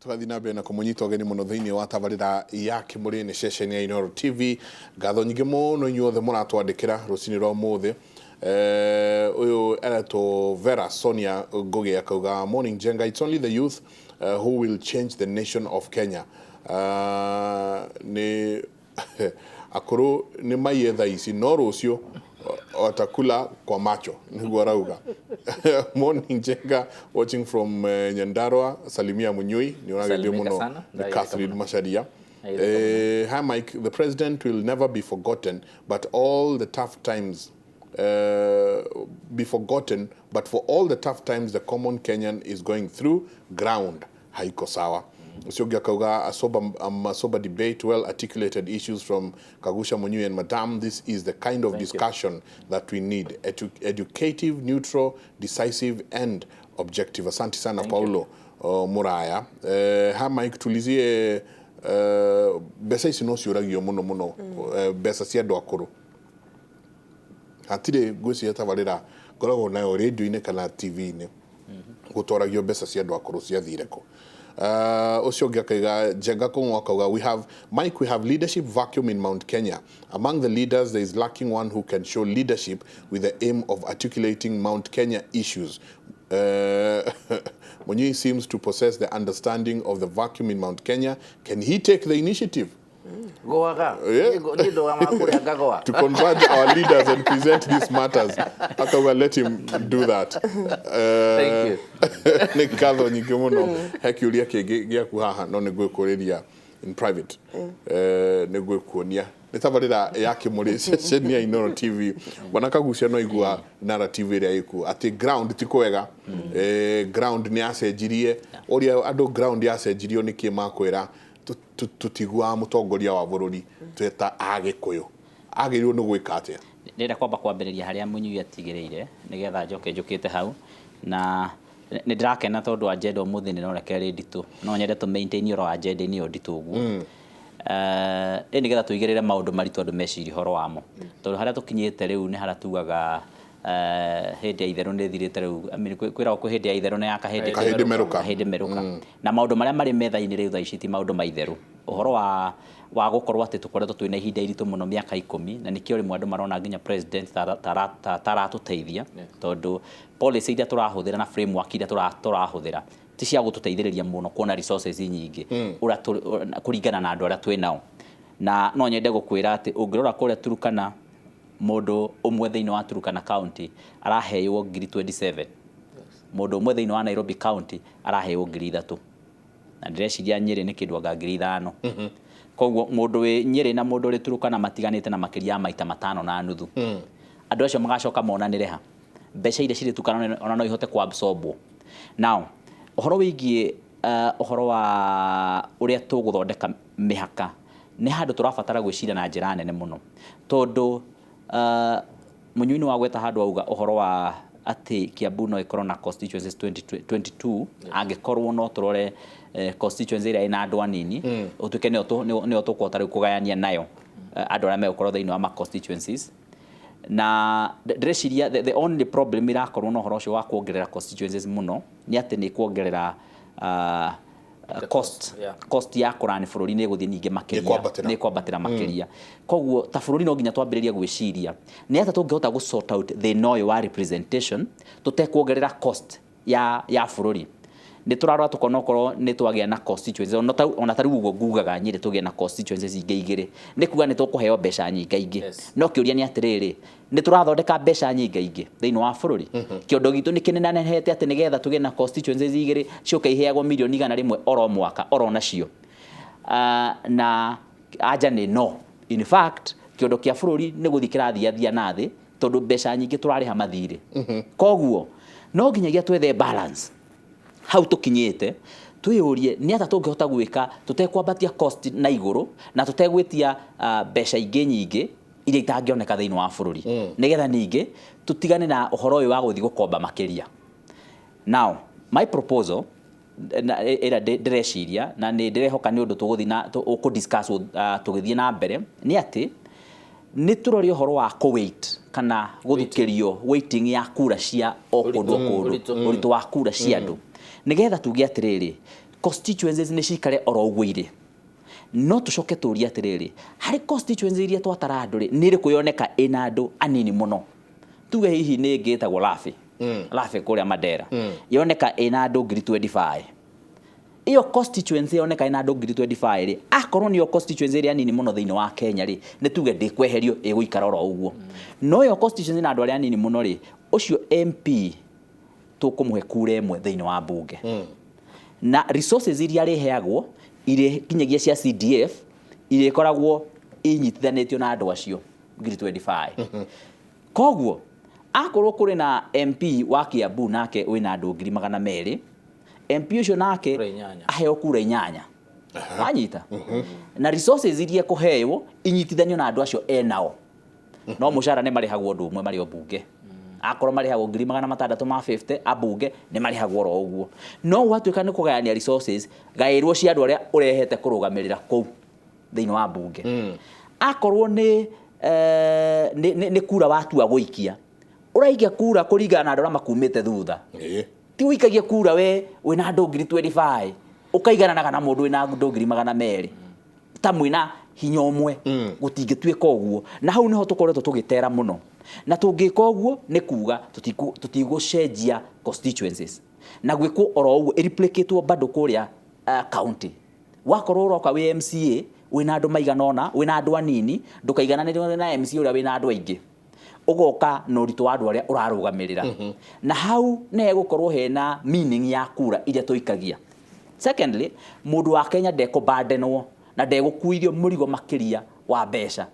Tũgathiĩ na mbere na kũmũnyita ũgeni mũno thĩinĩ wa tabarĩra ya Kĩmũrĩ, nĩ ceceni ya Inooro TV. Ngatho nyingĩ mũno inyuothe mũratwandĩkĩra rũcinĩ rwa ũmũthĩ. Ũyũ eretwo Vera Sonia Ngũgĩ akauga, "Morning Jenga, it's only the youth who will change the nation of Kenya." Nĩ akũrũ nĩ maiye thaa ici, no rũciũ watakula kwa macho, nĩguo arauga. "Morning Jenga, watching from Nyandarua, salimia Munyui." Nĩ ũrageithio Salimika mũno sana. nĩ Catherine Macharia. Ndageithĩka. "Hi Mike, the president will never be forgotten, but all the tough times be forgotten, but for all the tough times the common Kenyan is going through, ground haiko sawa." Ũcio ũngĩ akauga, "A sober debate, well articulated issues from Kagusha Munyui and Madam. This is the kind of Thank you. discussion that we need. Educative, neutral, decisive and objective." Asante sana. Thank you. Paulo Muraya. "Ha Mike, tulizie mbeca ici no ciũragio mũno mũno, mbeca cia andũ akũrũ." Hatirĩ, ngwĩciria tabarĩra ngoragwo nayo radio-inĩ kana TV-inĩ gũtwaragio mbeca cia andũ akũrũ ciathire kũ. Ũcio ũngĩ akaiga, Njenga Kũng'ũ akauga, "We have, Mike, we have leadership vacuum in Mount Kenya. Among the leaders there is lacking one who can show leadership with the aim of articulating Mount Kenya issues. Munyui seems to possess the understanding of the vacuum in Mount Kenya. Can he take the initiative Goaga. Yeah. Niĩ ndũgamaga kũrĩa ngagoa. to converge our leaders and present these matters?" Akauga, "Let him do that." Thank you. Nĩ ngatho nyingĩ mũno. He kĩũria kĩngĩ gĩaku haha, no nĩ ngwĩkũrĩria in private. Nĩ ngwĩkuonia. Nĩ tabarĩra ya Kĩmũrĩ, ceceni ya Inooro TV. Bwana Kagucia, no igua narrative ĩrĩa ĩkuo atĩ ground ti kwega. Ground nĩ yacenjirie ũrĩa andũ, ground yacenjirio nĩkĩ? Makwĩra tũtiguaga mũtongoria wa bũrũri tweta Agĩkũyũ agĩrĩirwo nĩ gwĩka atĩa? Ndĩrenda kwamba kwambĩrĩria harĩa Mũnyui atigĩrĩire, nĩgetha njoke njũkĩte hau. Na nĩ ndĩrakena tondũ agenda ũmũthĩ nĩ ĩroneka ĩrĩ nditũ. No nyende tũ maintain oro agenda-inĩ ĩyo nditũ ũguo, ĩ nĩgetha tũigĩrĩre maũndũ maritũ andũ mecirie ũhoro wamo, tondũ harĩa tũkinyĩte rĩu nĩ harĩa tugaga hĩndĩ ya itherũ nĩ ĩthirĩte rĩu. I mean, kwĩragwo kwĩ hĩndĩ ya itherũ na ya kahĩndĩ. Kahĩndĩ merũka. Kahĩndĩ merũka. Na maũndũ marĩa marĩ metha-inĩ rĩu thaa ici ti maũndũ ma itherũ. Ũhoro wa gũkorwo atĩ tũkoretwo twĩna ihinda iritũ mũno mĩaka 10, na nĩkĩo rĩmwe andũ marona nginya president taratũteithia, tondũ policy iria tũrahũthĩra na framework iria tũrahũthĩra ti cia gũtũteithĩrĩria mũno kuona resources nyingĩ ũrĩa kũringana na andũ arĩa twĩ nao. Na no nyende gũkwĩra atĩ ũngĩrora kũrĩa Turukana, mũndũ ũmwe thĩinĩ wa Turukana County araheywo ngiri 27, mũndũ ũmwe thĩinĩ wa Nairobi County araheywo 3000, na ndĩreciria Nyĩrĩ nĩ kĩndũ anga 5000. Koguo mũndũ wĩ Nyĩrĩ na mũndũ ũrĩ Turukana matiganĩte na makĩria ya maita 5.5. Andũ acio magacoka monanĩre ha mbeca iria cirĩ Turukana ona no ihote kuabsorbwo. Now ũhoro wĩgiĩ ũhoro wa ũrĩa tũgũthondeka mĩhaka nĩ handũ tũrabatara gwĩciria na njĩra nene mũno, tondũ Mũnyui wa gweta handũ auga ũhoro wa atĩ Kiambu no ĩkorwo na constituencies 20 22, angĩkorwo no tũrore constituency ĩrĩa ĩna andũ anini ũtuĩke nĩyo tũkũhota rĩu kũgayania nayo andũ arĩa megũkorwo thĩinĩ wa ma constituencies. Na ndĩreciria the only problem irakorwo na ũhoro ũcio wa kuongerera constituencies mũno nĩ atĩ nĩ kuongerera cost. Cost ya kũrani bũrũri nĩ ĩgũthiĩ ningĩ makĩria. Nĩ kwambatĩra. Nĩ kwambatĩra makĩria. Koguo ta bũrũri no nginya twambĩrĩrie gwĩciria nĩ atĩa tũngĩhota gũ sort out thĩna ũyũ wa representation tũtekuongerera cost ya bũrũri. Nĩ tũrarora tũkona okorwo nĩ twagĩa na constituencies, ona ta rĩu ũguo ngugaga Nyĩrĩ tũgĩe na constituencies ingĩ igĩrĩ, nĩ kuga nĩ tũkũheo mbeca nyingaingĩ. No kĩũria nĩ atĩrĩrĩ, nĩ tũrathondeka mbeca nyingaingĩ thĩinĩ wa bũrũri? Kĩondo gitũ nĩ kĩnenanehete atĩ nĩgetha tũgĩe na constituencies igĩrĩ ciũke iheagwo mirioni 100 oro mwaka oro nacio? Na anja nĩ no. In fact, kĩondo kĩa bũrũri nĩ gũthiĩ kĩrathiathia na thĩ, tondũ mbeca nyingĩ tũrarĩha mathirĩ. Koguo no nginyagia twethe balance hau tũkinyĩte, twĩyũrie nĩ atĩa tũngĩhota gwĩka tũtekwambatia cost na igũrũ na tũtegwĩtia mbeca ingĩ nyingĩ iria itangĩoneka thĩinĩ wa bũrũri, nĩgetha ningĩ tũtigane na ũhoro ũyũ wa gũthiĩ gũkomba makĩria. Now my proposal na ĩrĩa ndĩreciria na nĩ ndĩrehoka nĩ ũndũ tũgũthiĩ na ũkũ discuss tũgĩthiĩ na mbere nĩ atĩ nĩ tũrore ũhoro wa kũ-weight kana gũthukĩrio weighting ya kura cia o kũndũ o kũndũ. Ũritũ. Ũritũ wa kura cia andũ, nĩgetha tuge atĩrĩrĩ, Constituencies nĩ cikare oro ũguo irĩ, no tũcoke tũrie atĩrĩrĩ, harĩ constituency iria twatara andũ rĩ, nĩ ĩrĩkũ yoneka ĩna andũ anini mũno? Tuge hihi nĩ ĩngĩ ĩtagwo Lafi, Lafi kũrĩa Mandera, yoneka ĩna andũ 25,000. Iyo constituency yoneka ĩna andũ 25,000 rĩ, akorwo nĩyo constituency ĩrĩa nini mũno thĩinĩ wa Kenya rĩ, nĩ tuge ndĩkweherio, ĩgũikara oro ũguo. No ĩyo constituency na andũ arĩa anini mũno rĩ, ũcio MP tũkũmũhe kura ĩmwe thĩinĩ wa mbunge, na resources iria arĩheagwo irĩ nginyagia cia CDF irĩkoragwo inyitithanĩtio na andũ acio 25,000. Koguo akorwo kũrĩ na MP wa Kiambu nake wĩna andũ 200,000, MP ũcio nake Kura inyanya. aheo kura inyanya, wanyita, na resources iria ekũheo inyitithanio na andũ acio enao. No mũcara nĩ marĩhagwo ũndũ ũmwe marĩ o mbunge. Akorwo marĩhagwo 650,000 ambunge, nĩ marĩhagwo oro ũguo. No gwatuĩka nĩ kũgayania resources, gaĩrwo cia andũ arĩa ũrehete kũrũgamĩrĩra kũu thĩinĩ wa mbunge. Akorwo nĩ kura watua gũikia, ũraikia kura kũringana na andũ arĩa makumĩte thutha. Ti ũikagie kura we wĩna andũ 25,000 ũkaigananaga na mũndũ wĩna andũ 200,000 ta mwĩna hinya ũmwe. Gũtingĩtuĩka ũguo, na hau nĩho tũkoretwo tũgĩtera mũno. Na tũngĩka ũguo nĩ kuga tũtigũcenjia constituencies na gwĩkwo oro ũguo, ĩreplicatwo bado kũrĩa county. Wakorwo ũroka wĩ MCA wĩna andũ maigana ũna, wĩna andũ anini, ndũkaigananĩre na MCA ũrĩa wĩna andũ aingĩ. Ũgoka na ũritũ wa andũ arĩa ũrarũgamĩrĩra, na hau nĩ hegũkorwo hena meaning ya kura iria tũikagia. Secondly, mũndũ wa Kenya ndekũbandenwo na ndegũkuithio mũrigo makĩria wa mbeca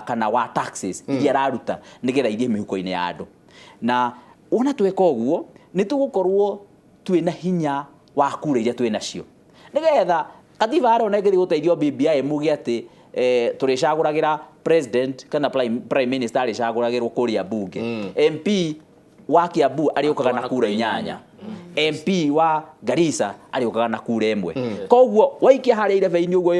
kana wa taxes iria araruta nĩgetha ithiĩ mĩhuko-inĩ ya andũ. Na wona tweka ũguo, nĩ tũgũkorwo twĩna hinya wa kura iria twĩ nacio, nĩgetha katiba harĩa ona ĩngĩthiĩ gũteithio BBI, muge atĩ tũrĩcagũragĩra president kana prime minister arĩcagũragĩrwo kũrĩa mbunge, MP wa Kiambu arĩũkaga na kura inyanya, MP wa Garissa arĩũkaga na kura ĩmwe. Koguo waikia harĩa irebe-inĩ ũguo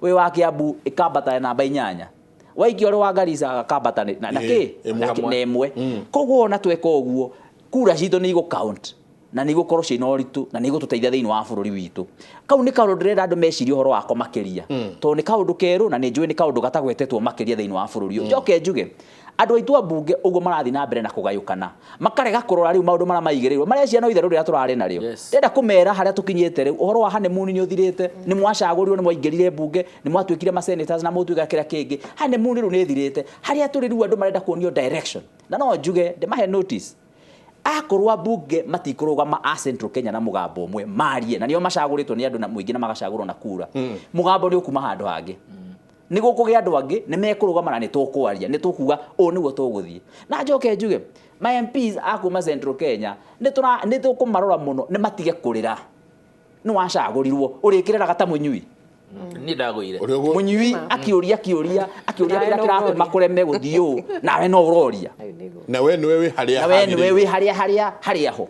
wĩ wa Kiambu ĩkambata namba inyanya, waikia ũrĩ wa Garissa gakambata na kĩ ĩmwe. Na ĩmwe. Koguo ona tweka ũguo, kura citũ nĩ igũ count na nĩ igũkorwo ciĩna ũritũ na nĩ igũtũteithia thĩinĩ wa bũrũri witũ. Kau nĩ kaũndũ ndĩrenda andũ mecirie ũhoro wako makĩria, tondũ nĩ kaũndũ kerũ na nĩ njũĩ nĩ kaũndũ gatagwetetwo makĩria thĩinĩ wa bũrũri ũyũ. Njoke njuge andũ aitũ a mbunge ũguo marathiĩ na mbere na kũgayũkana, makarega kũrora rĩu maũndũ marĩa maigĩrĩirwo marĩa ciana itherũ rĩrĩa tũrarĩ narĩo. Ndĩrenda kũmera harĩa tũkinyĩte rĩu, ũhoro wa honeymoon nĩ ũthirĩte. Nĩ mwacagũrirwo, nĩ mwaingĩrire mbunge, nĩ mwatuĩkire ma senators na mũtuĩka kĩrĩa kĩngĩ. Honeymoon rĩu nĩ ĩthirĩte. Harĩa tũrĩ rĩu, andũ marenda kuonio direction. Na no njuge ndĩmahe notice, akorwo ambunge matikũrũgama a Central Kenya na mũgambo ũmwe marie, na nĩo macagũrĩtwo nĩ andũ na mũingĩ na magacagũrwo na kura, mũgambo nĩ ũkuma handũ hangĩ, nĩ gũkũgĩa andũ angĩ nĩ mekũrũgama na nĩ tũkwaria, nĩ tũkuga ũũ nĩguo tũgũthiĩ. Na njoke njuge ma MPs a kuma Central Kenya nĩ tũkũmarora mũno, nĩ matige kũrĩra. Nĩ wacagũrirwo, ũrĩkĩrĩraga ta mũnyui. Niĩ ndagũire. Ũrĩa ũguo. Mũnyui akĩũria kĩũria, akĩũria Nawe kĩrĩa no kĩratũma ũroria. kũreme gũthiĩ ũũ, nawe no ũroria. Hau nĩguo. Na we nĩwe wĩ harĩa Na we nĩwe hagĩrĩire. wĩ harĩa ho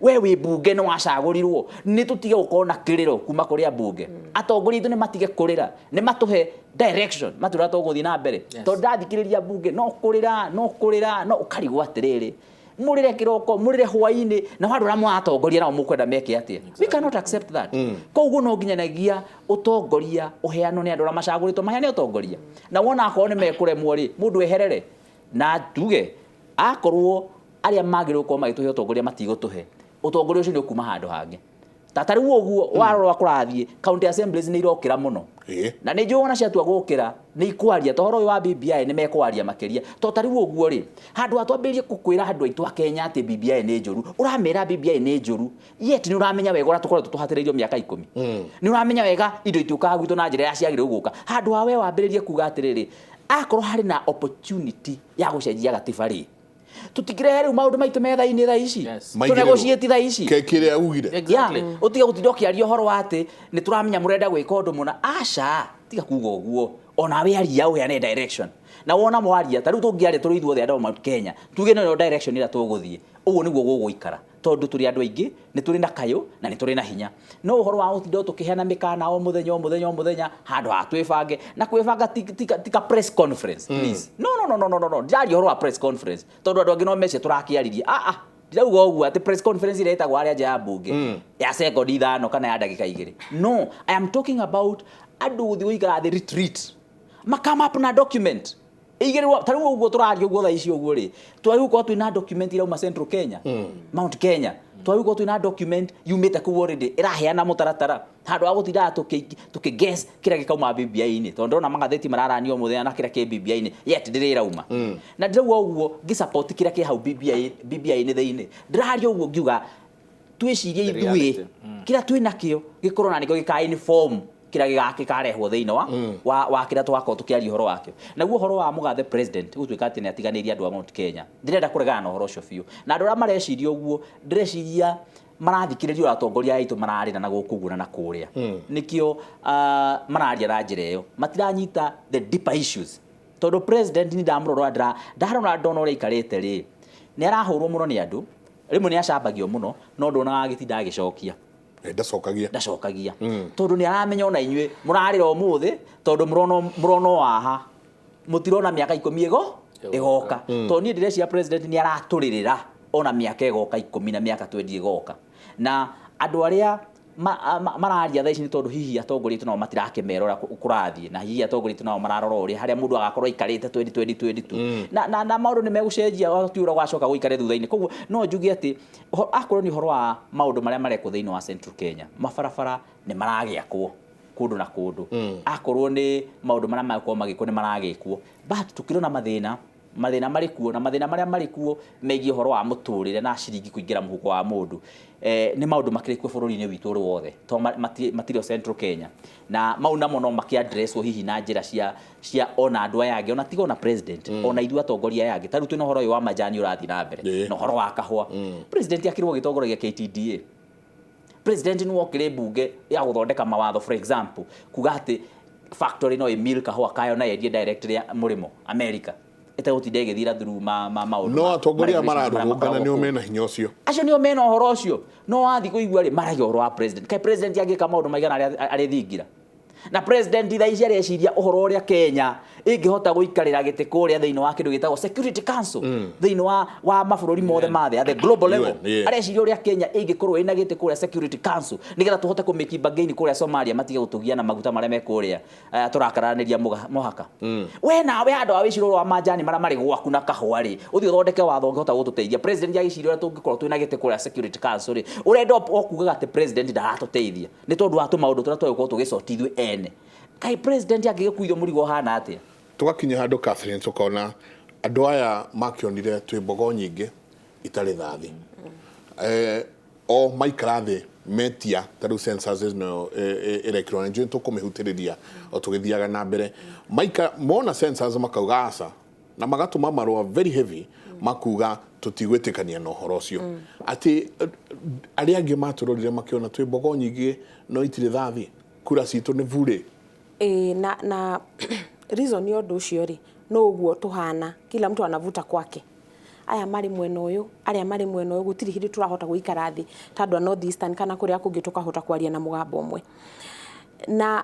we wĩ mbunge, nĩ wacagũrirwo. Nĩ tũtige gũkorwo na kĩrĩro kuma kũrĩ ambunge. Atongoria aitũ nĩ matige kũrĩra, nĩ matũhe direction, matũra tũgũthiĩ na mbere, tondũ ndathikĩrĩria mbunge no kũrĩra, no kũrĩra, no ũkarigwo atĩrĩrĩ, mũrĩre kĩroko, mũrĩre hwainĩ, na andũ arĩa mũratongoria nao mũkwenda meke atĩa? We cannot accept that. Koguo no nginyanagia ũtongoria ũheanwo nĩ andũ arĩa macagũrĩtwo maheane ũtongoria, na wona akorwo nĩ mekũremwo rĩ, mũndũ eherere na tuge akorwo arĩa magĩrĩirwo gũkorwo magĩtũhe ũtongoria matigũtũhe ũtongoria ũcio, nĩ ũkuma handũ hangĩ. Ta rĩu ũguo warora kũrathiĩ, county assemblies nĩ irokĩra mũno. Na nĩ njũĩ ona ciatua gũkĩra nĩ ikwaria ta ũhoro ũyũ wa BBI, nĩ mekwaria makĩria. To ta rĩu ũguo rĩ, handũ ha twambĩrĩrie gũkwĩra andũ aitũ a Kenya atĩ BBI nĩ njũru, ũramera BBI nĩ njũru, yet nĩ ũramenya wega ũrĩa tũkoretwo tũhatĩrĩirio mĩaka 10, nĩ ũramenya wega indo itiũkaga gwitũ na njĩra ĩrĩa ciagĩrĩirwo gũka. Handũ ha we wambĩrĩrie kuga atĩrĩrĩ, akorwo harĩ na opportunity ya gũcenjia gatiba rĩ, tũtikĩrehe rĩu maũndũ maitũ metha-inĩ thaa ici, tũnegotiate thaa ici. Kĩrĩa ugire. Exactly. Yeah, ũtige gũtinda ũkĩaria ũhoro wa atĩ nĩ tũramenya mũrenda gwĩka ũndũ mũna. Aca, tiga kuga ũguo. Onawe aria, ũheane direction. Na wona mwaria ta rĩu tũngĩaria tũrĩ ithuothe andũ a Mount Kenya, tuge ĩno nĩyo direction ĩrĩa tũgũthiĩ, ũguo nĩguo gũgũikara, tondũ tũrĩ andũ aingĩ, nĩ tũrĩ na kayũ na nĩ tũrĩ na hinya. No ũhoro wa gũtinda tũkĩheana mĩkana o mũthenya, o mũthenya, o mũthenya, handũ ha twĩbange na kwĩbanga ti ka press conference, please. No, no, no, no, no, no, no. Ndiraria ũhoro wa press conference tondũ andũ angĩ no mece tũrakĩaririe. Ah, ah. Ndirauga ũguo atĩ press conference ĩrĩa ĩtagwo harĩa nja ya bunge ya sekondi 5 kana ya ndagĩka 2. No, I am talking about andũ gũthiĩ gũikara thĩ retreat, makame up na document igĩrĩrwo. Ta rĩu ũguo tũraria ũguo thaa ici ũguo rĩ, twagĩrĩirwo gũkorwo twĩna document irauma Central Kenya, Mount Kenya. Twagĩrĩirwo gũkorwo twĩna document yumĩte kũu already ĩraheana mũtaratara, handũ ha gũtindaga tũkĩ guess kĩrĩa gĩkauma BBI-inĩ, tondũ ndĩrona magathĩti mararanio mũthenya na kĩrĩa kĩ BBI-inĩ, yet ndĩrĩ ĩrauma. Na ndĩrauga ũguo ngĩ support kĩrĩa kĩ hau BBI BBI-inĩ thĩinĩ. Ndĩraria ũguo ngiuga twĩcirie The ithuĩ reality. kĩrĩa twĩ nakĩo gĩkorwo na nĩkĩo gĩka inform kĩrĩa gĩkarehwo thĩinĩ wa kĩrĩa tũgakorwo tũkĩaria ũhoro wakĩo. Naguo ũhoro wa mũgathe president gũtuĩka atĩ nĩ atiganĩirie andũ a Mount Kenya, ndĩrenda kũregana na ũhoro ũcio biũ, na andũ arĩa mareciria ũguo, ndĩreciria marathikĩrĩria ũrĩa atongoria aitũ mararĩra na gũkũ ũguo na kũrĩa. Nĩkĩo mararia na njĩra ĩyo, matiranyita the deeper issues, tondũ president nĩ ndamũrora, ndarora ndona ũrĩa aikarĩte rĩ, nĩ arahũrwo mũno nĩ andũ, rĩmwe nĩ acambagio mũno, no ndonaga agĩtinda agĩcokia. Ndacokagia. Ndacokagia tondũ nĩ aramenya ona inyuĩ mũrarĩra ũmũthĩ tondũ mũrona o haha, mũtirona mĩaka 10 ĩgoka. Tondũ niĩ ndĩreciria president nĩ aratũrĩrĩra ona mĩaka ĩgoka 10 na mĩaka 20 ĩgoka. Na andũ arĩa mararia thaa ici nĩ tondũ hihi atongoria aitũ nao matirakĩmera ũrĩa kũrathiĩ, na hihi atongoria aitũ nao mararora ũrĩa harĩa mũndũ agakorwo aikarĩte 2020 na maũndũ nĩ megũcenjia, ti ũrĩa gwacoka gũikare thutha-inĩ. Koguo no njuge atĩ akorwo nĩ ũhoro wa maũndũ marĩa marekwo thĩinĩ wa Central Kenya, mabarabara nĩ maragĩakwo kũndũ na kũndũ, akorwo nĩ maũndũ marĩa magũkorwo magĩkwo nĩ maragĩkwo, but tũkĩrona mathĩna marĩ kuo, na mathĩna marĩa marĩ kuo megiĩ ũhoro wa mũtũrĩre na ciringi kũingĩra mũhuko wa mũndũ, nĩ maũndũ makĩrĩ kuo bũrũri-inĩ witũ ũrĩ wothe, to matirĩ o Central Kenya. Na mau namo no makĩ-addresswo hihi na njĩra cia ona andũ aya angĩ, ona tiga ona president, ona ithuĩ atongoria aya angĩ. Ta rĩu twĩna ũhoro ũyũ wa majani ũrathiĩ na mbere na ũhoro wa kahũa. President akĩrwo agĩtongoragia KTDA. President nĩ wokĩrĩ mbunge ya gũthondeka mawatho, for example kuga atĩ factory no ĩmill kahũa kayo na yendie directly ya mũrĩmo America ĩtegũtinda ĩgĩthira through ma maũndũ No atongoria ma regulations marĩa mararũrũngana makoragwo nĩo kũu. Mena hinya ũcio. Acio nĩo mena ũhoro ũcio, no wathiĩ kũigua rĩ, maragia ũhoro wa president. Kaĩ president angĩka maũndũ maigana arĩ thingira? Na president thaa ici areciria ũhoro ũrĩa Kenya ĩngĩhota gũikarĩra gĩtĩ kũrĩa thĩinĩ wa kĩndũ gĩtagwo Security Council, thĩinĩ wa mabũrũri mothe ma thĩ, at the global level. UN, yeah. Areciria ũrĩa Kenya ĩngĩkorwo ĩna gĩtĩ kũrĩa Security Council nĩgetha tũhote kũmĩki bargain kũrĩa Somalia matige gũtũgia na maguta marĩa me kũrĩa, tũrakararanĩria mũhaka. We nawe handũ ha wĩcirwo wa majani marĩa marĩ gwaku na kahũa rĩ, ũthiĩ ũthondeke watho ũngĩhota gũtũteithia. President agĩciria ũrĩa tũngĩkorwo twĩna gĩtĩ kũrĩa Security Council rĩ, ũrenda o kugaga atĩ president ndaratũteithia nĩ tondũ wa tũmaũndũ tũrĩa twagĩkorwo tũgĩcoti ithuĩ ene. Kaĩ president angĩgĩkuithio mũrigo ũhana atĩa? Tũgakinya handũ, Catherine, tũkona andũ aya makĩonire twĩ mbogo nyingĩ itarĩ thathi, o maikara thĩ metia. Ta rĩu census ĩno ĩrekĩrwo na njũĩ tũkũmĩhutĩrĩria o tũgĩthiaga na mbere. Maika mona census makauga aca, na magatũma marũa very heavy makuga tũtigwĩtĩkania na ũhoro ũcio, atĩ arĩa angĩ matũrorire makĩona twĩ mbogo nyingĩ no itirĩ thathi, kura citũ nĩ burĩ. Ĩ, na reason ya ũndũ ũcio rĩ, no ũguo tũhana, kila mtu anavuta kwake. Aya marĩ mwena ũyũ, arĩa marĩ mwena ũyũ, gũtirĩ hĩndĩ tũrahota gũikara thĩ ta andũ a North Eastern kana kũrĩa kũngĩ tũkahota kwaria na mũgambo ũmwe. Na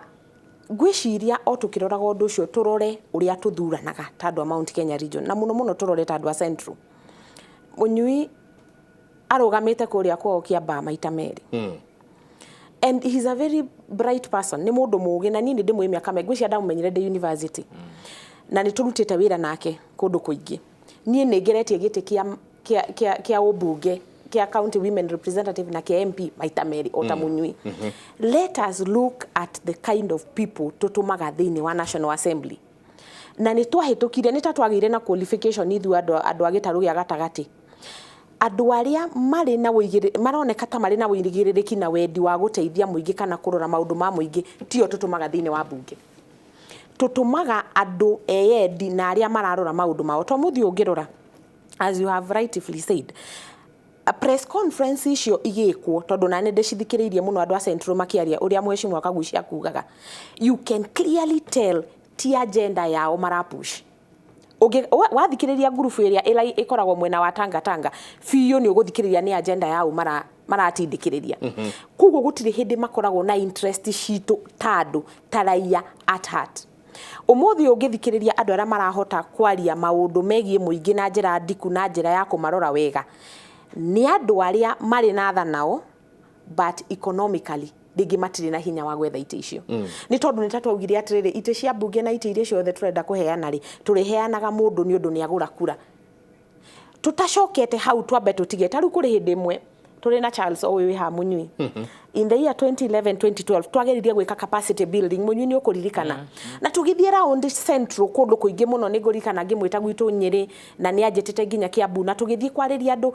ngwĩciria o tũkĩroraga ũndũ ũcio, tũrore ũrĩa tũthuranaga ta andũ a Mount Kenya region, na mũno mũno tũrore ta andũ a Central. Mũnyui arũgamĩte kũrĩa kwao Kiambaa maita merĩ, and he's a very bright person, nĩ mũndũ mũũgĩ, na niĩ nĩ ndĩmũĩ mĩaka maingĩ. Ngwĩciria ndamũmenyire ndĩ university, na nĩ tũrutĩte wĩra nake kũndũ kũingĩ. Niĩ nĩ ngeretie gĩtĩ kĩa ũmbunge, kĩa county women representative na kĩa MP maita merĩ o ta Mũnyui. Let us look at the kind of people tũtũmaga thĩinĩ wa National Assembly. Na nĩ twahĩtũkire, nĩ ta twagĩire na qualification ithuĩ andũ a gĩtarũ gĩa gatagatĩ, andũ arĩa marĩ na wũigĩrĩ maroneka ta marĩ na wũigĩrĩrĩki na wendi wa gũteithia mũingĩ kana kũrora maũndũ ma mũingĩ, tio tũtũmaga thĩinĩ wa mbunge. Tũtũmaga andũ eyendi na arĩa mararora maũndũ mao. To mũthiĩ ũngĩrora, as you have rightfully said, a press conference icio igĩkwo, tondũ nani ndĩcithikĩrĩirie mũno andũ a Central makĩaria ũrĩa mheshimiwa Kagucia kugaga, you can clearly tell ti agenda yao marapush. Wathikĩrĩria ngurubu ĩrĩa ĩkoragwo mwena wa Tanga Tanga biũ, nĩ ũgũthikĩrĩria nĩ agenda yao maratindĩkĩrĩria. Koguo gũtirĩ hĩndĩ makoragwo na interest citũ ta andũ, ta raia at heart. Ũmũthĩ ũngĩthikĩrĩria andũ arĩa marahota kwaria maũndũ megiĩ mũingĩ na njĩra ndiku na njĩra ya kũmarora wega, Nĩ andũ arĩa marĩ na tha nao, but economically rĩngĩ matirĩ na hinya wa gwetha itĩ icio. Nĩ tondũ nĩ ta twaugire atĩrĩrĩ, itĩ cia mbunge na itĩ iria ciothe tũrenda kũheana rĩ, tũrĩheanaga mũndũ nĩ ũndũ nĩ agũra kura. Tutacokete hau twambe tũtige. Ta rĩu kũrĩ hĩndĩ ĩmwe tũrĩ na Charles o ũyũ wĩ haha Mũnyui, in the year 2011 2012, twageririe gwĩka capacity building. Mũnyui, nĩ ũkũririkana, na tũgĩthiĩ round Central kũndũ kũingĩ mũno. Nĩ ngũririkana ngĩmwĩta gwitũ Nyĩrĩ, na nĩ anjĩtĩte nginya Kiambu, na tũgĩthiĩ kwarĩria andũ,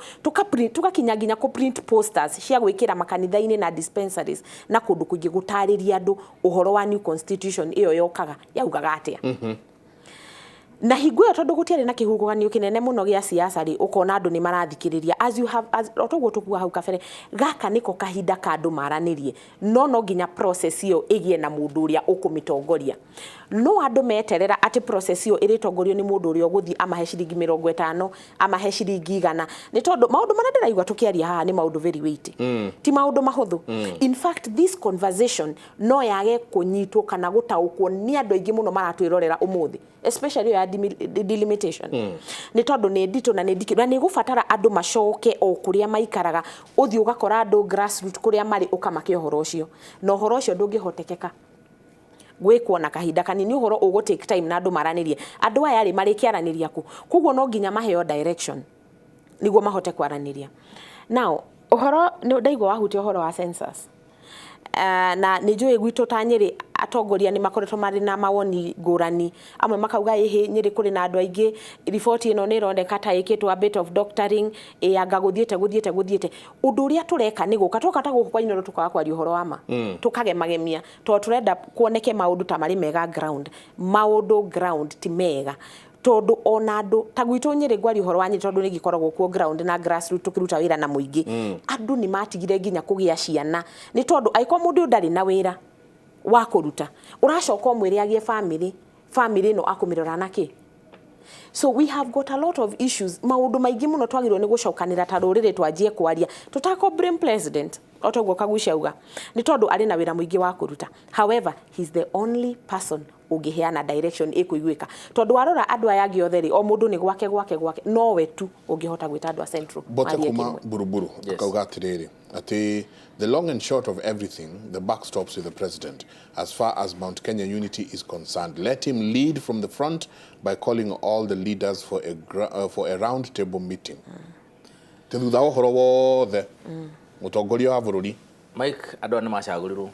tũgakinya nginya kũ print posters cia gwĩkĩra makanitha-inĩ na dispensaries na kũndũ kũingĩ, gũtarĩria andũ ũhoro wa new constitution ĩyo yokaga yaugaga atĩa. Na hingo ĩyo, tondũ gũtiarĩ na kĩhuhũkanio kĩnene mũno gĩa siasa rĩ, ũkona andũ nĩ marathikĩrĩria as you have as o toguo tũkuga hau kabere. Gaka nĩko kahinda ka andũ maranĩrie, no nginya process ĩyo ĩgĩe na mũndũ ũrĩa ũkũmĩtongoria. No andũ meterera atĩ process ĩyo ĩrĩtongorio nĩ mũndũ ũrĩa ũgũthiĩ amahe ciringi 50, amahe ciringi 100, nĩ tondũ maũndũ marĩa ndĩraigua tũkĩaria haha nĩ maũndũ very weighty, ti maũndũ mahũthũ. In fact, this conversation no yage kũnyitwo kana gũtaũkwo nĩ andũ aingĩ mũno maratwĩrorera ũmũthĩ, especially ĩyo ya delimitation, nĩ tondũ nĩ nditũ na nĩ ndikĩru na nĩ ĩgũbatara andũ macoke o kũrĩa maikaraga. Ũthiĩ ũgakora andũ grassroot kũrĩa marĩ, ũkamake ũhoro ũcio, na ũhoro ũcio ndũngĩhotekeka gwĩkwo na kahinda kanini. Ũhoro ũgũ take time na andũ maranĩrie. Andũ aya rĩ, marĩkĩaranĩria kũ? Koguo no nginya maheo direction nĩguo mahote kwaranĩria. Now, ũhoro nĩ ndaigua wahutia ũhoro wa census. Na nĩ njũĩ gwitũ ta Nyĩrĩ atongoria nĩ makoretwo marĩ na mawoni ngũrani. Amwe makauga ĩhĩ, Nyĩrĩ kũrĩ na andũ aingĩ, riboti ĩno nĩ ĩroneka ta ĩkĩtwo a bit of doctoring, ĩ anga gũthiĩte gũthiĩte gũthiĩte. Ũndũ ũrĩa tũreka nĩ gũka twoka ta gũkũ kwa Inooro, tũkaga kwaria ũhoro wa ma, tũkagemagemia, tondũ tũrenda kuoneke maũndũ ta marĩ mega ground. Maũndũ ground ti mega, tondũ ona andũ ta gwitũ Nyĩrĩ, ngwaria ũhoro wa Nyĩrĩ tondũ nĩ ngĩkoragwo kuo ground na grassroot tũkĩruta wĩra na mũingĩ, andũ nĩ matigire nginya kũgĩa ciana, nĩ tondũ angĩkorwo mũndũ ũyũ ndarĩ na wĩra wa kũruta, ũracoka ũmwĩre agĩe family, family ĩno akũmĩrora nakĩ? So we have got a lot of issues, maũndũ maingĩ mũno twagĩrĩirwo nĩ gũcokanĩra ta rũrĩrĩ, twanjie kwaria tũtako blame president o toguo Kagucia auga, nĩ tondũ arĩ na wĩra mũingĩ wa kũruta. However, he's the only person ũngĩheana direction ĩkũiguĩka, tondũ warora andũ aya angĩ othe rĩ, o mũndũ nĩ gwake gwake gwake, nowe tu ũngĩhota gwĩta andũ a Central Bote marie kuma kĩmwe. Buruburu akauga atiriri ati the long and short of everything, the buck stops with the president as far as Mount Kenya unity is concerned. Let him lead from the front by calling all the leaders for a round table meeting. Ti thutha wa ũhoro wothe, mũtongoria wa bũrũri. Mike, andũ aya nĩ macagũrirwo,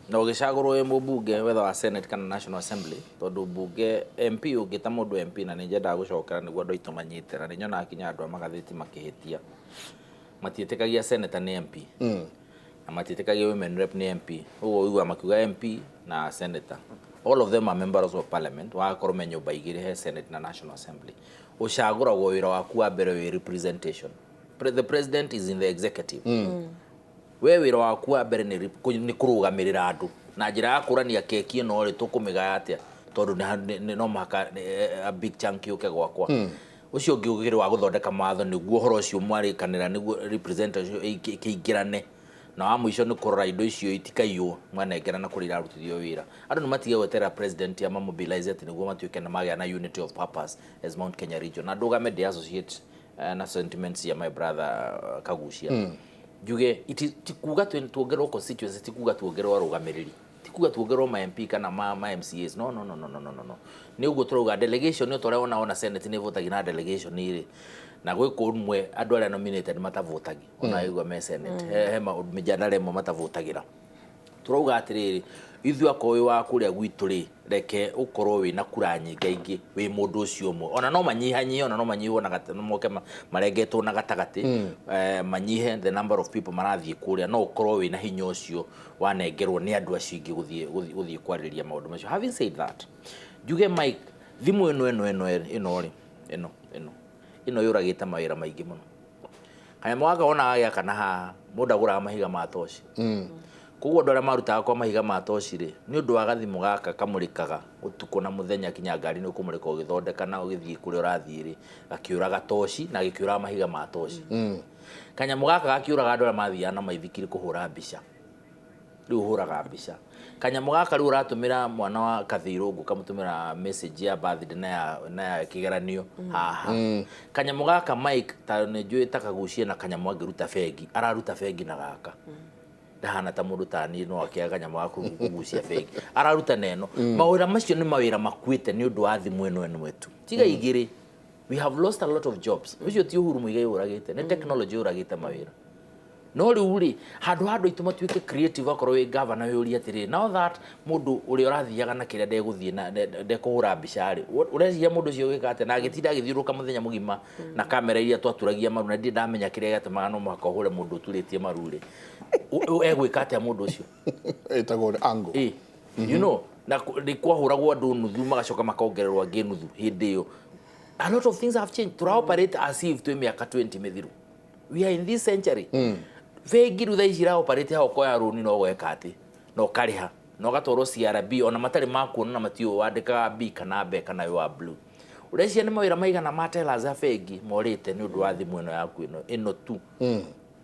na ũgĩcagũrwo wĩ mũmbunge, whether wa Senate kana National Assembly, tondũ mbunge MP, ũngĩta mũndũ MP, na nĩ nyendaga gũcokera nĩguo andũ aitũ manyite, na nĩ nyonaga kinya andũ a magathĩti makĩhĩtia, matiĩtĩkagia senator nĩ MP na matiĩtĩkagia women rep nĩ MP. Ũguo ũiguaga makiuga MP na senator. All of them are members of parliament. Wagakorwo me nyũmba igĩrĩ, he Senate na National Assembly. Ũcagũragwo, wĩra waku wa mbere wĩ representation. The president is in the executive. We wĩra waku wa mbere nĩ kũrũgamĩrĩra andũ na njĩra ya kũrania keki ĩno rĩ, tũkũmĩgaya atĩa, tondũ no mũhaka a big chunk yũke gwakwa. Ũcio ũngĩ ũkĩrĩ wa gũthondeka mawatho nĩguo ũhoro ũcio mwarĩkanĩra, nĩguo representation ĩkĩingĩrane. Na wa mũico nĩ kũrora indo icio itikaiywo mwanengerana kũrĩa irarutithio wĩra. Andũ nĩ matige gweterera president amamobilize atĩ nĩguo matuĩke na magĩa na unity of purpose as Mount Kenya region. Na ndũgame ndĩ associate na sentiments ya my brother Kagucia, njuge ti kuga tuongererwo constituency, ti kuga tuongererwo arũgamĩrĩri, ti kuga tuongererwo ma MP kana ma MCAs. No, no, no, no, no, no, no, no. Nĩ ũguo tũrauga delegation nĩ ũrĩa wona Senate nĩ votagi na delegation rĩ, na gwĩ kũmwe andũ arĩa nominated matavotagi, ona igua me Senate he maũndũ mĩjadala ĩmwe matavotagĩra. Tũrauga atĩrĩrĩ, ithuĩ akorwo wĩ wa kũrĩa gwitũ rĩ, reke ũkorwo wĩna kura nyingaingĩ wĩ mũndũ ũcio ũmwe, ona no manyihanyihie, ona no manyihwo na moke marengetwo na gatagatĩ, manyihe the number of people marathiĩ kũrĩa, no ũkorwo wĩna hinya ũcio wanengerwo nĩ andũ acio ingĩ gũthiĩ kwarĩrĩria maũndũ macio. Having said that, njuge Mike, thimũ ĩno ĩno rĩ, ĩno yũragĩte mawĩra maingĩ mũno. Kanyamũ gaka wona gagĩakana haha, mũndũ agũraga mahiga ma toci. Koguo andũ arĩa marutaga kwa mahiga ma toci rĩ, nĩ ũndũ wa gathimũ gaka kamũrĩkaga ũtukũ na mũthenya, kinya ngari nĩ ũkũmũrĩka ũgĩthondeka na ũgĩthiĩ kũrĩa ũrathiĩ rĩ, gakĩũraga toci na gĩkĩũraga mahiga ma toci. Kanyamũ gaka gakĩũraga andũ arĩa mathiaga na maithikiri kũhũra mbica. Rĩu ũhũraga mbica. Kanyamũ gaka rĩu ũratũmĩra mwana wa Kathirũngũ kamũtũmĩra message ya birthday na ya kĩgeranio haha. Kanyamũ gaka Mike ta nĩ njũĩ ta kagucie na kanyamũ angĩruta bengi, araruta bengi na gaka. Ndahana ta mũndũ ta niĩ no akĩaga kanyamũ ga kũgucia bengi, araruta na ĩno. Mawĩra macio nĩ mawĩra makuĩte nĩ ũndũ wa thimũ ĩno ĩmwe tu, tiga igĩrĩ. We have lost a lot of jobs. Ũcio ti Uhuru Muigai ũragĩte, nĩ technology ũragĩte mawĩra. No rĩu rĩ, handũ ha andũ aitũ matuĩke creative, akorwo wĩ governor wĩũrie atĩrĩrĩ, now that mũndũ ũrĩa ũrathiaga na kĩrĩa ndegũthiĩ na ndekũhũra mbica rĩ, ũreciria mũndũ ũcio gwĩka atĩa na agĩtinda agĩthiũrũrũka mũthenya mũgima na kamera iria twaturagia maru, na ndirĩ ndamenya kĩrĩa gĩatũmaga no mũhaka ũhũre mũndũ ũturĩtie maru rĩ, egwĩka atĩa mũndũ ũcio? Ĩtagwo angle. Ĩ, you know, na nĩ kwahũragwo andũ nuthu, magacoka makongererwo angĩ nuthu hĩndĩ ĩyo. A lot of things have changed. Tũra operate as if twĩ mĩaka 20 mĩthiru. We are in this century. Bengi rĩu thaa ici ira operate hau, ũkoya rũni no gweka atĩ na ũkarĩha na ũgatwarwo CRB, ona matarĩ makuona na matiũĩ wandĩkaga B kana B kana wĩ wa blue. Ũreciria nĩ mawĩra maigana ma tellers a bengi morĩte nĩ ũndũ wa thimũ ĩno yaku ĩno tu?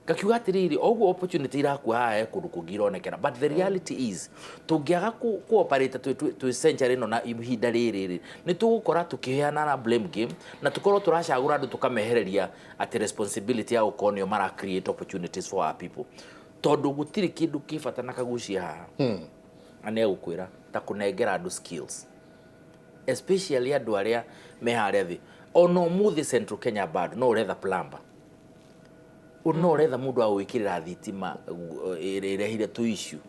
Ngakiuga atĩrĩrĩ, o ũguo opportunity irakua haha, he kũndũ kũngĩ ironekera, but the reality is tũngĩaga ku operate twĩ century ĩno na ihinda rĩrĩ rĩ, nĩ tũgũkora tũkĩheana na blame game na tũkorwo tũracagũra andũ tũkamehereria atĩ responsibility ya gũkorwo nĩo mara create opportunities for our people, tondũ gũtirĩ kĩndũ kĩ bata na kagucia haha na nĩ egũkwĩra ta kũnengera andũ skills, especially andũ arĩa me harĩa thĩ. Ona ũmũthĩ Central Kenya bado no ũretha plumber, no ũretha mũndũ wa gwĩkĩrĩra thitima ĩrehire tũ issue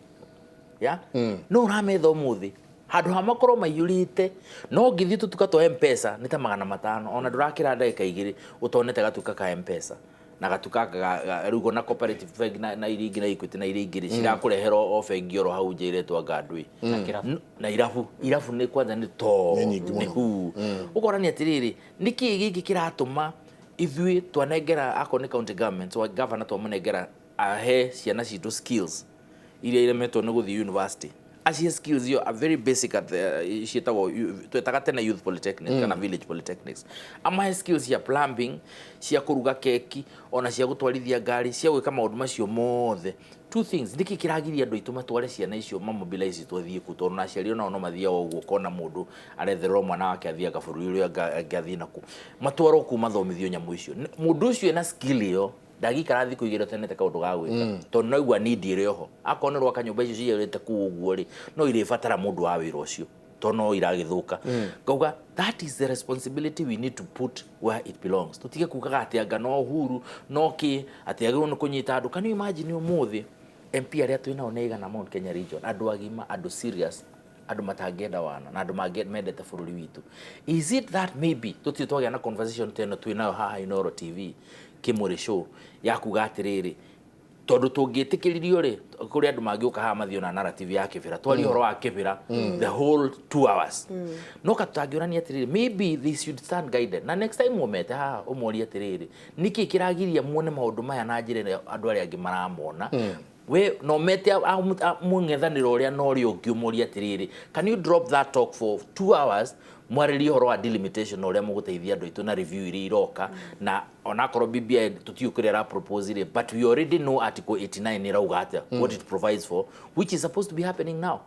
ya no ũrametha ũmũthĩ handũ ha makorwo maiyũrĩte. No ngĩthiĩ tũtuka twa Mpesa nĩ ta 500, ona ndũrakĩra ndagĩka 2 ũtonete gatuka ka Mpesa na gatuka rĩu na Cooperative Bank na iria ingĩ na Equity na iria ingĩ rĩ, cirakũrehera o bengi oro hau nja iretwo ngandui. Na kĩrabu. Na irabu nĩ kwanza nĩ to Nĩ nyingĩ mũno. Nĩ hu ũkorania atĩrĩrĩ, nĩkĩ gĩkĩ kĩratũma ithuĩ twanengera akorwo nĩ county government wa governor twamũnengera ahe ciana citũ skills iria iremetwo nĩ gũthiĩ university, acie skills iyo are very basic at the ciĩtagwo twetaga tene youth polytechnics kana village polytechnics, amahe skills cia plumbing, cia kũruga keki, ona cia gũtwarithia ngari, cia gwĩka maũndũ macio mothe. Two things, nĩkĩ kĩragiria andũ aitũ matware ciana icio, mamobilize twathiĩ kũ? Tondũ na aciari onao no mathiaga ũguo, ũkona mũndũ aretherwo mwana wake athiaga bũrũri ũrĩa angĩ athiĩ naku, matwarwo kuu mathomithio nyamũ icio. Mũndũ ũcio ena skill ĩyo ndangĩikara thikũ 2 ũtenete kaũndũ ga gwĩka, tondũ no igua need ĩrĩ oho. Akorwo nĩ rwaka nyũmba icio ciyũrĩte kũu ũguo rĩ, no irĩbatara mũndũ wa wĩra ũcio tondũ no iragĩthũka. Ngauga that is the responsibility we need to put where it belongs. Tũtige kugaga atĩ anga no Uhuru no kĩ atĩ agĩrĩirwo nĩ kũnyita andũ. Can you imagine ũmũthĩ MP arĩa twĩ nao nĩ aigana Mount Kenya region? Andũ agima, andũ serious, andũ matangĩenda wana na andũ mendete bũrũri witũ. Is it that maybe tũtirĩ twagĩa na conversation ta ĩno twĩ nayo haha Inooro TV Kĩmũrĩ show ya kuga atĩrĩrĩ, tondũ tũngĩtĩkĩririo rĩ, kũrĩ andũ mangĩũka haha mathiĩ na narrative ya kĩbĩra, twarie ũhoro wa kĩbĩra the whole 2 hours, no ka tũtangĩũrania atĩrĩrĩ, maybe they should stand guided na next time ũmete haha ũmorie atĩrĩrĩ, nĩkĩ kĩragiria muone maũndũ maya na njĩra ĩrĩa andũ arĩa angĩ maramona? We no mete mũng'ethanĩro ũrĩa na ũrĩa ũngĩ, ũmorie atĩrĩrĩ, can you drop that talk for 2 hours, mwarĩrie ũhoro wa delimitation na ũrĩa mũgũteithia andũ aitũ na review iria iroka? Na onakorwo BBI tũtiũ kĩrĩa ĩra propose rĩ, but we already know article 89 ĩrauga atĩa, what it provides for, which is supposed to be happening now.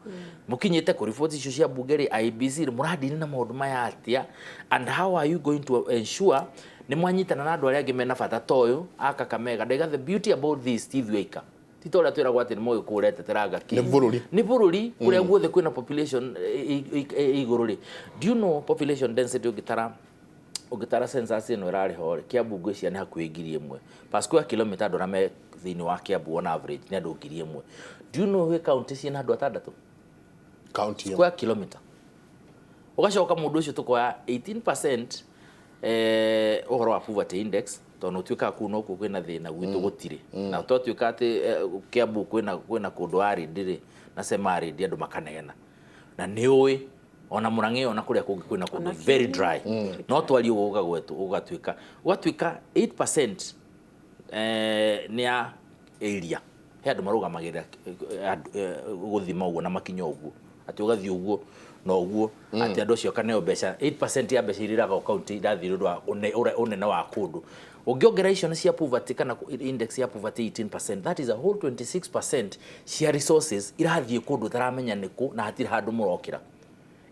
Mũkinyĩte kũ report icio cia bunge rĩ, IEBC rĩ, mũradini na maũndũ maya atĩa, and how are you going to ensure nĩ mwanyitana na andũ arĩa angĩ mena bata ta ũyũ a Kakamega? Ndaiga the beauty about this ti ithuĩ aika, ti ta ũrĩa twĩragwo atĩ nĩ mũgĩkũyũ ũretetera kĩ. Nĩ bũrũri. Nĩ bũrũri kũrĩa guothe kwĩna population igũrũ rĩ. Do you know population density, ũngĩtara census ĩno ĩrarĩ ho rĩ, Kiambu ngwĩciria nĩ hakuhĩ 1,000 per square kilometer. Andũ arĩa me thĩinĩ wa Kiambu on average nĩ andũ 1,000. Do you know gwĩ county ciĩna andũ atandatũ county ĩyo? Square kilometer. Ũgacoka mũndũ ũcio tũkoya 18% ũhoro wa poverty index, tondũ ũtuĩkaga kũu nokuo kwĩna thĩna, gwitũ gũtirĩ. Na twatuĩka atĩ Kiambu kwĩna kũndũ arid rĩ, na sema arid, andũ makanegena na nĩ ũĩ ona Mũrang'e ona kũrĩa kũngĩ kwĩna kũndũ very dry, no twarie ũguo gũgagwetwo ũgatuĩka 8% nĩ ya area. He andũ marũgamagĩrĩra gũthima ũguo na makinya ũguo atĩ ũgathiĩ ũguo na ũguo atĩ andũ acio kaneo mbeca 8% ya mbeca iria iraga county irathiĩ nĩ ũndũ wa ũnene wa kũndũ. Ũngĩongerera icio nĩ cia poverty kana index ya poverty 18%, that is a whole 26% cia resources irathiĩ kũndũ ũtaramenya nĩkũ na hatirĩ handũ mũrokĩra.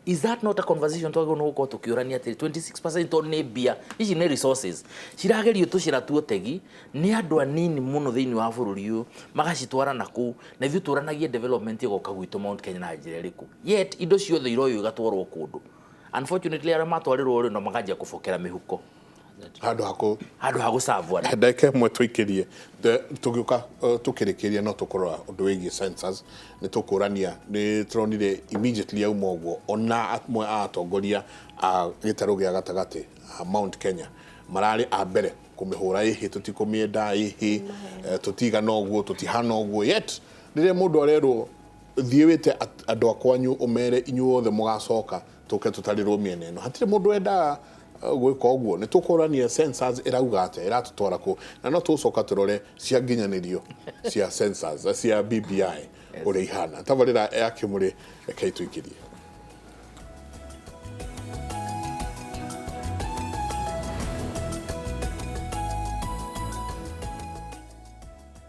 Is that not a conversation twagĩrĩirwo nĩ gũkorwo tũkĩũrania atĩrĩ, 26% tondũ nĩ mbia ici, nĩ resources ciragerio tũcĩra tuotegi nĩ andũ anini mũno thĩinĩ wa bũrũri ũyũ, magacitwara na kũu, na ithuĩ tũranagie development ĩgoka gwitũ Mount Kenya na njĩra ĩrĩkũ? Yet indo ciothe iroywo igatwarwo kũndũ. Unfortunately, arĩa matwarĩrwo rĩ, no makanjia kũbokera mĩhuko handũ hakũ handũ ha gũcavwo andũ. Ndagĩka ĩmwe tũikĩrie, tũgĩũka tũkĩrĩkĩria, no tũkũrora ũndũ wĩgiĩ census. Nĩ tũkũrania, nĩ tũronire immediately yauma ũguo, ona amwe a atongoria a gĩtarũ gĩa gatagatĩ a Mount Kenya mararĩ a mbere kũmĩhũra ĩhĩ, tũtikũmĩenda ĩhĩ, tũtigana ũguo, tũtihana ũguo. Yet rĩrĩa mũndũ arerwo thiĩ wĩte andũ a kwanyu, ũmere inyuothe mũgacoka tũke tũtarĩrwo mĩena ĩno, hatirĩ mũndũ wendaga gwĩka ũguo. Nĩ tũkũrania census ĩrauga atĩa, ĩratũtwara kũ, na no tũgũcoka tũrore cia nginyanĩrio cia census, cia BBI, ũrĩa ihana. Tabarĩra ya Kĩmũrĩ, rekei tũikĩrie.